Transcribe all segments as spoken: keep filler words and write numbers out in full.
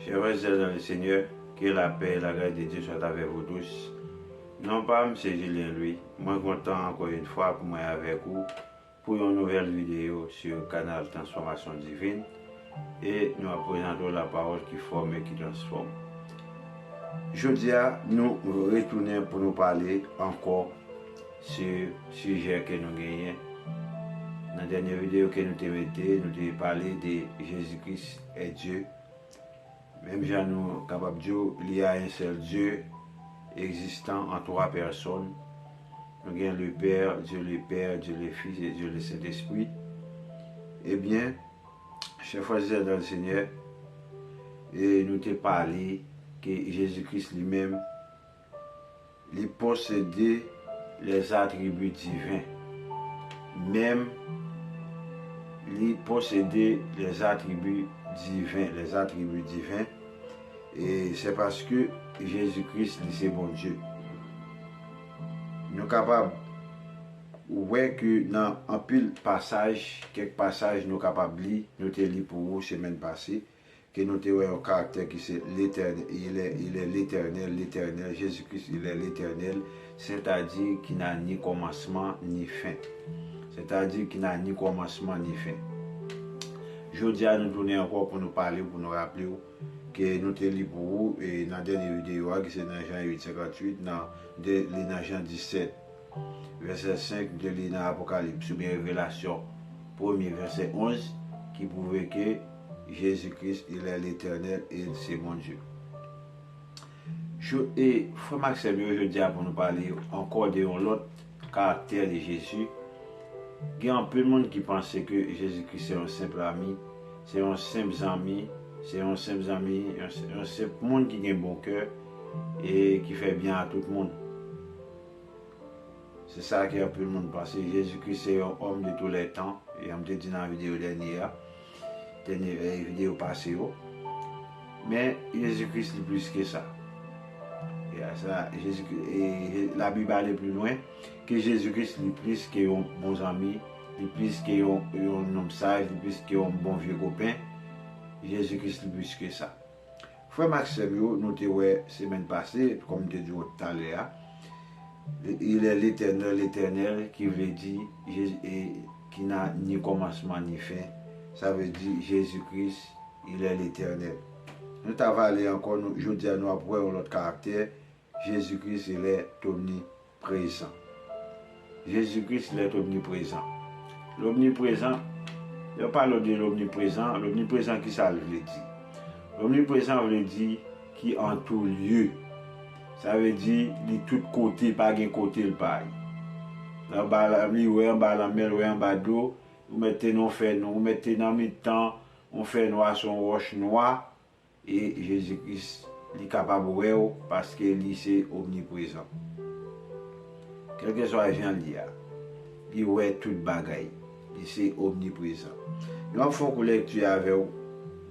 Chers frères et sœurs dans le Seigneur, que la paix et la grâce de Dieu soient avec vous tous. Non pa m se Julien Louis. Mwen kontan ankò yon fwa pou mwen avèk ou pou yon nouvèl videyo sou kanal Transformation Divine. E nou ap prezante w la parole qui forme et qui transforme. Jodi a, nou retounen pou nou pale ankò sou sijè ke nou genyen. Nan dènye videyo ke nou te mete, nou te pale de Jezi Kris est Dieu. Menm jan nou kapab di w, il y a un seul Dieu existant en trois personnes. Nou gen le Père, Dieu le Père, Dieu le Fils et Dieu le Saint-Esprit. Ebyen, chers frères et sœurs dans le Seigneur, e nou te pale ke Jezi Kris li menm, li posede les attributs divins. Menm, li posede les attributs divins, les attributs divins. E se paske Jezi Kris, li se Bondye. Nou kapab wè ke nan anpil pasaj, kèk pasaj nou kapab li, nou te li pou ou semèn pase, ke nou te wè yon karaktè ki se Letènèl, il est, il est l'Éternel, l'Éternel, Jezi Kris, il est l'Éternel, sètadi ki na ni kòmansman ni fen. Sètadi ki na ni kòmansman ni fen. Jodi a, nou tounen ankò pou nou pale w, pou nou raple w, ke nou te li pou ou, e nan dènye videyo a, ki se nan Jan uit senkanntuit, nan, de, li nan Jan disèt, vèsè senk, nou te li nan Apokalips oubyen Revelasyon, premye vèsè onz, ki pwouve ke Jezi Kris, il est l'Éternel e se Bondye. Jo-, e frè m ak sè m yo, jodi a pou nou pale ankò de yon lòt karaktè de Jezi. Gen anpil moun ki panse ke Jezi Kris se yon senp ami, se yon senp zanmi, se yon senp zanmi, yon, yon senp moun ki gen bon kè e ki fè byen a tout moun. Se sa ke anpil moun panse. Jezi Kris se yon homme de tous les temps. E jan m te di nan videyo dènye a, dènye, e, videyo pase yo. Men Jezi Kris li plis ke sa. E a sa, Jezi Kri-, e, Je-, Labib ale pli lwen ke Jezi Kris li plis ke yon bon zanmi, li plis ke yon, yon nonm saj, li plis ke yon bon vye kopen. Jezi Kris li plis ke sa. Frè m ak sè m yo, nou te wè semèn pase, kòm m te di w talè a, il est l'Éternel, l'Éternel, ki vle di Jezi, e, ki na ni kòmansman ni fen. Sa vle di Jezi Kris, il est l'Éternel. Nou ta va ale ankò, nou, jodi a nou ap wè yon lòt karaktè, Jezi Kris, il est omniprésent. Jezi Kris, il est omniprésent. L'omniprésent, lè yo pale de l'omniprésent, l'omniprésent, ki sa l vle di? L'omniprésent vle di ki an tou lye. Sa vle di li tout kote, pa gen kote l pa ye. Anba la, li wè anba lanmè, l wè anba dlo, ou mèt te nan fè, ou mèt te nan mitan yon fè nwa, se yon wòch nwa, e Jezi Kris, li kapab wè w paske li se omniprezan. Kèlkeswa jan l ye a, li wè tout bagay. Li se omniprezan. Nou ap fè yon kout lèkti avè w.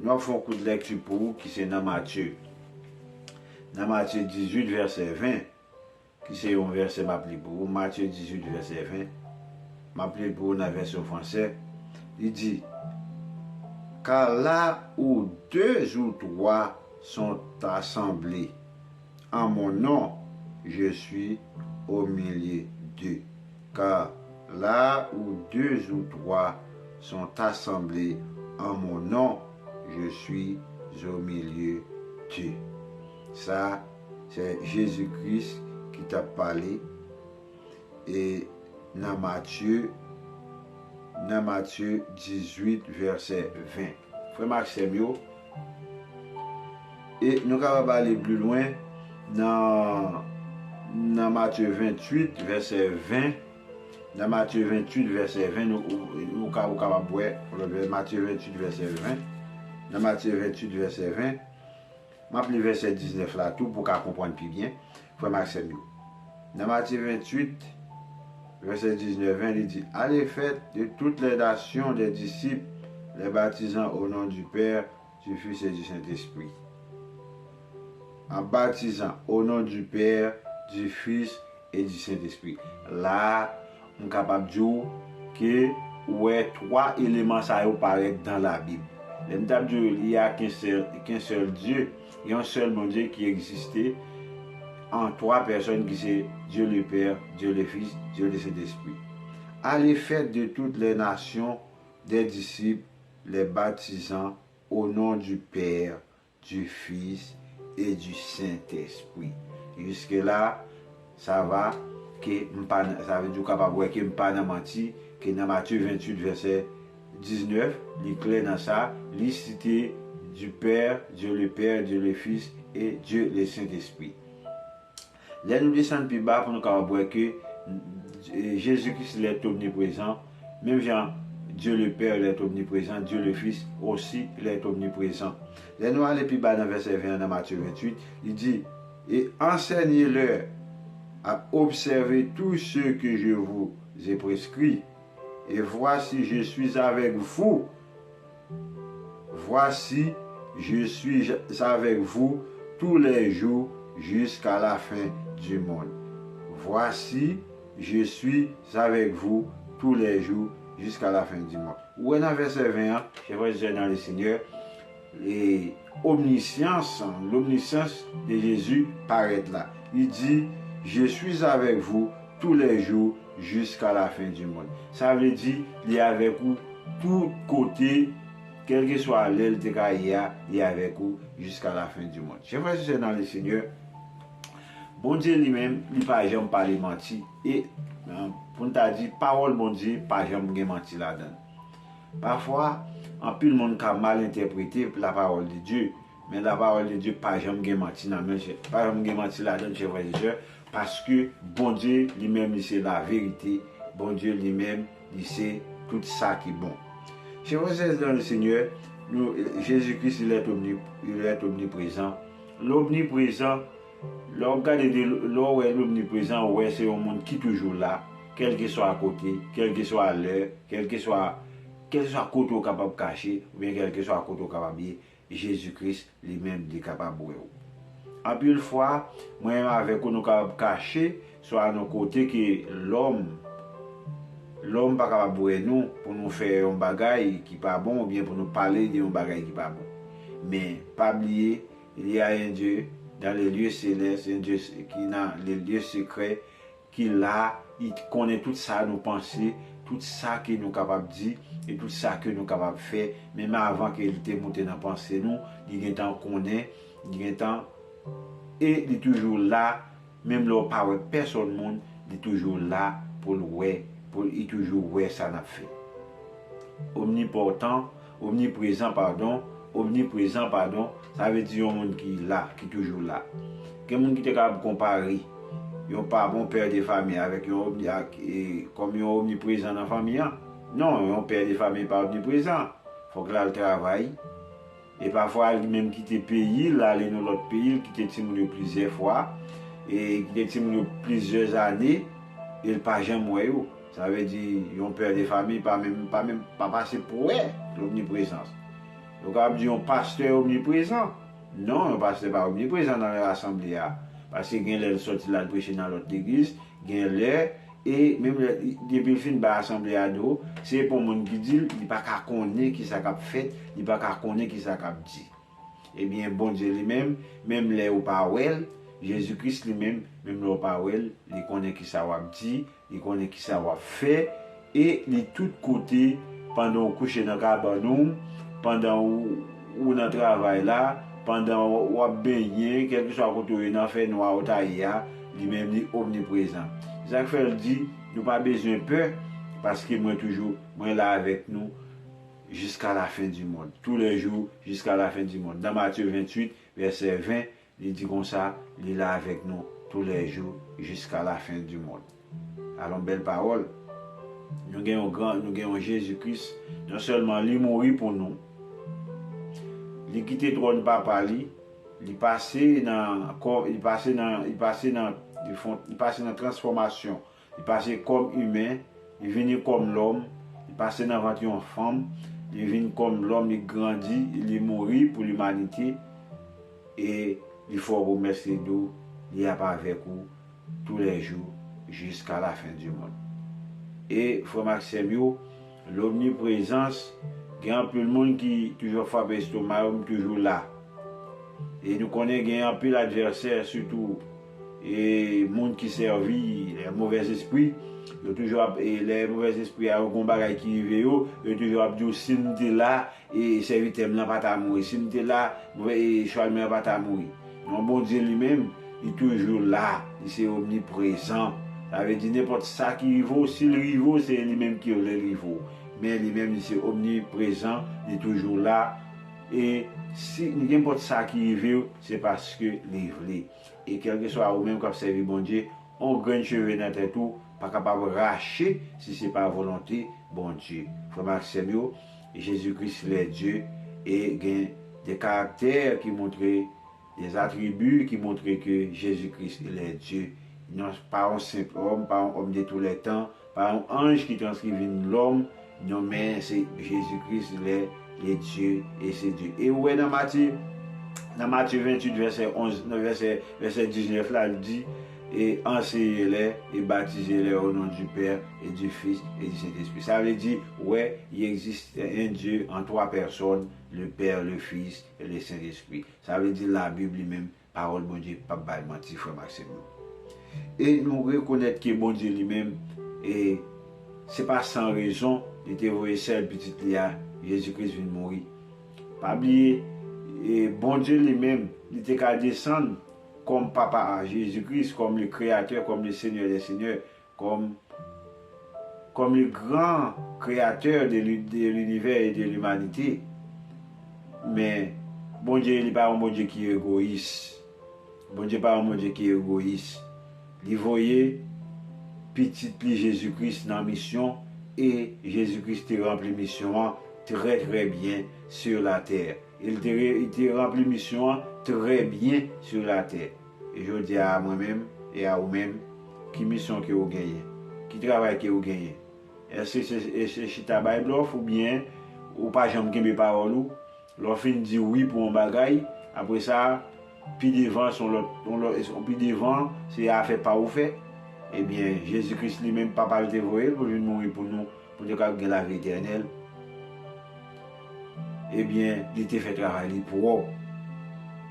Nou ap fè yon kout lèkti pou ou ki se nan Matye. Nan Matye dizuit, vèsè ven, ki se yon vèsè m ap li pou ou, Matye dizuit, vèsè ven. M ap li l pou ou nan vèsyon fransè. Li di, Car là où deux ou trois sont assemblés en mon nom, je suis au milieu d'eux. Car là où deux ou trois sont assemblés en mon nom, je suis au milieu d'eux. Sa, se Jezi Kris ki t ap pale, e nan Matye, nan Matye dizuit, vèsè ven. Frè m ak sè m yo, e nou kapab ale pli lwen nan, nan Matye ventuit, vèsè ven. Nan Matye ventuit, vèsè ven, nou, ou, ou ka, ou kapab wè, Matye ventuit, vèsè ven. Nan Matye ventuit, vèsè ven, m ap li vèsè diznèf la tou pou w ka konprann pi byen, frè m ak sè m yo. Nan Matye ventuit, vèsè diznèf, ven, li di, Allez, faites de toutes les nations des disciples, les baptisant au nom du Père, du Fils et du Saint-Esprit. En baptisant au nom du Père, du Fils et du Saint-Esprit. La, m kapab di w ke ou wè twa eleman sa yo parèt dans la Bible. Lè m t ap di w, il y a qu'un seul, qu'un seul Dieu, il y a un seul Bondye ki egziste an twa pèsòn ki se Dieu le Père, Dieu le Fils, Dieu le Saint-Esprit. Allez faire de toutes les nations des disciples, les baptisant au nom du Père, du Fils et du Saint-Esprit. Jiske la, sa va, ke m pa nan, sa vle di w kapab wè ke m pa nan manti, ke nan Matye venntuit vèsè diznèf, li klè nan sa, li site du Père, Dieu le Père, Dieu le Fils et Dieu le Saint-Esprit. Lè nou desann pi ba pou nou kapab wè ke Jezi Kris il est omniprezan, menm jan Dieu le Père il est omniprezan, Dieu le Fils aussi il est omniprezan. Lè nou ale pi ba nan vèsè ven an nan Matye venntuit, li di, et enseignez-leur à observer tout ce que je vous ai prescrit. Et voici, je suis avec vous. Voici, je suis avec vous tous les jours jusqu'à la fin du monde. Voici, je suis avec vous tous les jours jusqu'à la fin du monde. Ou wè nan vèsè ven an, chè frè sè nan le Senyè, e omniscience, l'omniscience de Jésus parèt la. Li di, je suis avec vous tous les jours jusqu'à la fin du monde. Sa vle di, li avèk ou tout kote, kèlkeswa lè l te ka ye a, li avèk ou jusqu'à la fin du monde. Chè frè sè nan le Senyè, Bondye li menm, li pa janm pale manti. E, pou n ta di, pawòl Bondye pa janm gen manti ladan l. Pafwa, anpil moun ka mal entèprete la parole de Dieu, men la parole de Dieu pa janm gen manti nan men l, pa janm gen manti ladan l, chè frè e sè, paske Bondye li menm li se la verite, Bondye li menm li se tout sa ki bon. Chè frè e sè nan le Senyè, nou, Jezi Kris, il est omni-, il est omniprezan. Lomniprezan, lè w ap gade de, lè w wè lomniprezan, ou wè se yon moun ki toujou la, kèlkeswa kote, kèlkeswa lè, kèlkeswa, kèlkeswa kote w kapab kache, oubyen kèlkeswa kote w kapab ye, Jezi Kris li menm li kapab wè w. Anpil fwa, mwen menm avèk ou, nou kapab kache, swa nan kote ke lòm, lòm pa kapab wè nou pou nou fè yon bagay ki pa bon, oubyen pou nou pale de yon bagay ki pa bon. Men, pa bliye, il y a un Dieu dans les lieux célestes, un Dieu qui est dans les lieux secrets, ki la, li konnen tout sa nou panse, tout sa ke nou kapab di, e tout sa ke nou kapab fè. Menm avan ke li te moute nan panse nou, li gentan konnen, li gentan, e li toujou la, menm lè w pa wè pèsòn moun, li toujou la pou l wè, pou li toujou wè sa n ap fè. Omnipòtan, omniprezan, padon, omniprezan, padon, sa vle di yon moun ki la, ki toujou la. Gen moun ki te kapab konpare yon pa, yon pè de fanmi avèk yon omni-, ak, e, kòm yon omniprezan nan fanmi an. Non, yon pè de fanmi pa omniprezan. Fòk l al travay. E pafwa, li menm kite peyi l, l ale nan lòt peyi, l kite timoun yo plizyè fwa, e kite timoun yo plizyè zane, e l pa janm wè yo. Sa vle di, yon pè de fanmi pa menm, pa menm, pa pase pou wè lomniprezans. Yo kapab di yon pastè omniprezan. Non, yon pastè pa omniprezan nan rasanble a. Paske gen lè l sòti l al preche nan lòt legliz, gen lè, e menm lè, depi l fin bay asanble a do, se pou moun ki di l, li pa ka konnen ki sa k ap fèt, li pa ka konnen ki sa k ap di. Ebyen, Bondye li menm, menm lè ou pa wè l, Jezi Kris li menm, menm lè ou pa wè l, li konnen ki sa w ap di, li konnen ki sa w ap fè, e li tout kote, pandan w kouche nan kabann ou, pandan ou, ou nan travay la, pandan w, w ap benyen, kèlkeswa kote w ye nan fènwa ou ta ye a, li menm li omniprezan. Se sa k fè l di, nou pa bezwen pè, paske mwen toujou, mwen la avèk nou, jusqu'à la fin du monde. Tous les jours, jusqu'à la fin du monde. Dans Matthieu vingt-huit, verset vingt, li di konsa, li la avèk nou tous les jours, jusqu'à la fin du monde. Alon, bèl pawòl. Nou gen yon gran, nou gen yon Jezi Kris. Non sèlman li mouri pou nou, li kite twòn papa li, li pase nan kò, li pase nan, li pase nan, li fon, li pase nan transfòmasyon. Li pase kòm imen, li vini kòm lòm, li pase nan vant yon fanm, li vin kòm lòm, li grandi, li mouri pou limanite, e li fè w pwomès, li di w, li ap avèk ou tous les jours, jusqu'à la fin du monde. E frè m ak sè m yo, lomniprezans Gen anpil moun ki toujou ap frape estoma yo, m toujou la. E nou konnen gen anpil advèsè, sitou e moun ki sèvi lè movèzespri, yo toujou ap, e lè movèzespri a yo gon bagay ki rive yo, yo toujou ap di w, "Si m te la, e sèvitè m lan pa ta mouri. Si m te la, e chwal mwen an pa ta mouri." Non, Bondye li menm, li toujou la, li se omniprezan. Sa vle di nenpòt sa ki rive w, si l rive w, se li menm ki vle l rive w. Men li menm, li se omniprezan, li toujou la. E si nenpòt sa ki rive w, se paske li vle. E kèlkeswa ou menm k ap sèvi Bondye, yon grenn cheve nan tèt ou pa kapab rache si se pa volonte Bondye. Frè m ak sè m yo, Jezi Kris lè Dye, e gen de karaktè ki montre, de atribi ki montre ke Jezi Kris lè Dye. Non, pa yon senp òm, pa yon òm de tou lè tan, pa yon anj ki transkri vin lòm, non, men se Jezi Kris lè, lè Dye, e se Dye. E ou wè nan Matye, nan Matye venntuit, vèsè onz, nan vèsè, vèsè diznèf la, li di, e anseye lè, e batize lè o non di Pè, e di Fis, e di Sentespri. Sa vle di, wè, il existe un Dieu en trois personnes, le Père, le Fils, e le Saint-Esprit. Sa vle di Labib li menm, pawòl Bondye p ap bay manti, frè m ak sè m yo. E nou rekonèt ke Bondye li menm, e se pa san rezon, li te voye sèl pitit li a, Jezi Kris, vin mouri. Pa bliye, e Bondye li menm, li te ka desann kòm papa a Jezi Kris, kòm le Créateur, kòm le Seigneur des Seigneurs, kòm, kòm le grand créateur de l'u-, de l'univers et de l'humanité. Men Bondye, li pa yon Bondye ki egoyis. Bondye pa yon Bondye ki egoyis. Li voye pitit li Jezi Kris nan misyon, e Jezi Kris te ranpli misyon an trè, trè byen sur la tè. E li te re-, li te ranpli misyon an trè byen sur la tè. E jodi a, mwen menm, e a ou menm, ki misyon ke ou genyen? Ki travay ke ou genyen? Èske se, se, se chita bay blòf, oubyen ou pa janm kenbe pawòl ou? Lè w fin di wi pou yon bagay, apre sa, pi devan, se yon lòt, yon lòt, pi devan, se afè pa ou fè. Ebyen, Jezi Kris li menm, Papa l te voye l pou l vin mouri pou nou, pou nou te kapab gen lavi etènèl. Ebyen, li te fè travay li pwòp.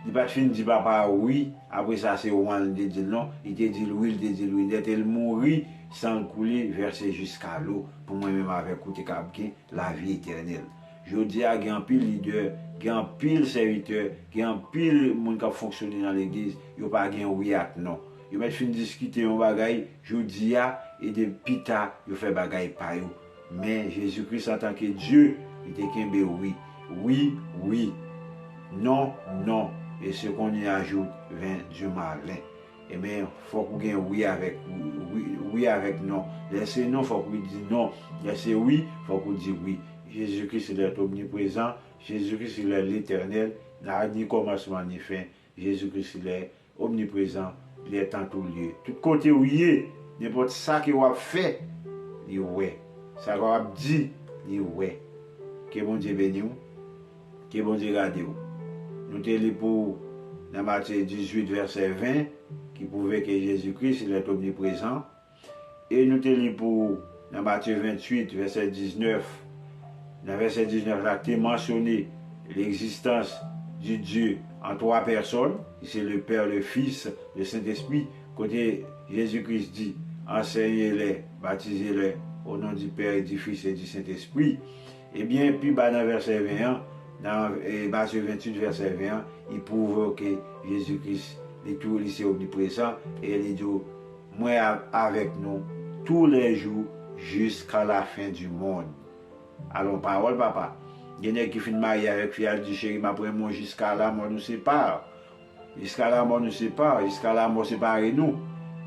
Li pa t fin di Papa a wi, apre sa se wan li te di l non. Li te di l wi, li te di l wi nèt, e l mouri san l koule, vèse jiska lo, pou mwen menm avèk ou te kapab gen lavi etènèl. Jodi a, gen anpil lidè, gen anpil sèvitè, gen anpil moun k ap fonksyone nan legliz, yo pa gen wi ak non. Yo mèt fin diskite yon bagay jodi a, e de pita, yo fè bagay pa yo. Men Jezi Kris, antanke Dye, li te kenbe wi. Wi, wi. Non, non. Et ce qu'on y ajoute vient du malin. Ebyen, fòk ou gen wi avèk, wi, wi avèk non. Lè se non, fòk ou di non. Lè se wi, fòk ou di wi. Jezi Kris, il est omniprezan. Jezi Kris, il est l'éternel. Nan ni kòmansman ni fen. Jezi Kris, il est omniprezan. Il est en tout lieu. Tout kote ou ye, nenpòt sa ke w ap fè, li wè. Sa ke w ap di, li wè. Ke Bondye beni w. Ke Bondye gade w. Nou te li pou nan Matye dizuit, vèsè ven, ki pwouve ke Jezi Kris, il est omniprezan. E nou te li pou nan Matye venntuit, vèsè diznèf. Nan vèsè diznèf la, te mansyone l'existence du Dieu en trois personnes, ki se le Père, le Fils, le Saint-Esprit, kote Jezi Kris di, anseye lè, batize lè, o non di Pè, e di Fis, e di Sentespri. Ebyen, pi ba nan vèsè ven an, nan, e, Matye venntuit, vèsè ven an, li pwouve w ke Jezi Kris, li tou, li se omniprezan, e li di w, mwen a-, avèk nou tous les jours jusqu'à la fin du monde. Alò, pawòl papa. Gen nèg ki fin marye avèk fi a, l di, cheri, m ap renmen w jusqu'à la mort nous sépare. Jiska lamò nou separe, jiska lamò separe nou.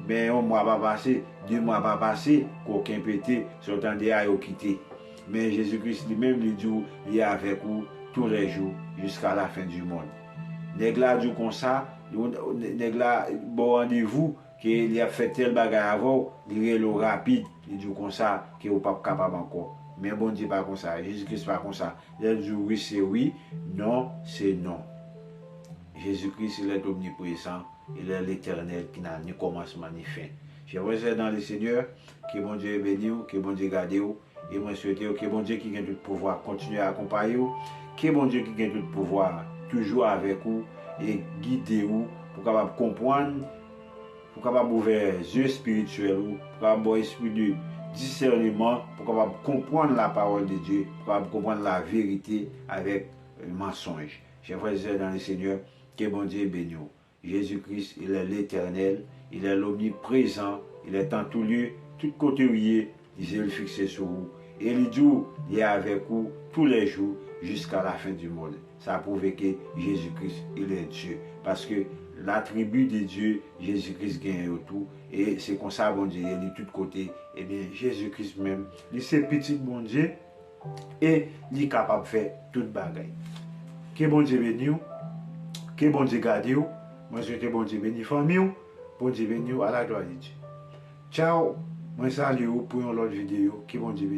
Men yon mwa pa pase, de mwa pa pase, koken pete, sa w tande a yo kite. Men Jezi Kris li menm, li di w, li avèk ou tous les jours, jusqu'à la fin du monde. Nèg la di w konsa, nèg la ba w randevou, ke li ap fè tèl bagay avè w, li rele w rapid, li di w konsa ke ou p ap kapab ankò. Men Bondye pa konsa, Jezi Kris pa konsa. Lè l di w wi, se wi, non, se non. Jésus-Christ, il est omniprésent, il est l'Éternel qui n'a ni commencement ni fin. Chè frè, sè nan le Senyè, ke Bondye beni w, ke Bondye gade w, E mwen swete w ke Bondye ki gen tout pouvwa kontinye akonpaye w, ke Bondye ki gen tout pouvwa toujou avèk ou e gide w pou w kapab konprann, pou w kapab ouvè zye espirityèl ou, pou w kapab ba w espri de disèneman, pou w kapab konprann la parole de Dieu, pou w kapab konprann la verite avèk mansonj. Chè frè e sè dans le Seigneur, ke Bondye beni w. Jezi Kris, il est l'Éternel, il est l'omniprezan, il est en tout lieu, tout kote ou ye, zye l fikse sou ou. E li di w, li avèk ou tou lè jou, jiska la fen di mond. Sa pwouve ke Jezi Kris, il est Dieu. Paske latribi de Dye, Jezi Kris genyen yo tou. E se konsa Bondye ye, li tout kote. Ebyen, Jezi Kris menm, li se pitit Bondye. E li kapab fè tout bagay. Ke Bondye beni w. Ke Bondye gade w. Mwen swete Bondye beni fanmi w. Bondye beni w. A la glwa de Dye. Tchaw. Mwen salye w pou yon lòt videyo. Ke Bondye beni w.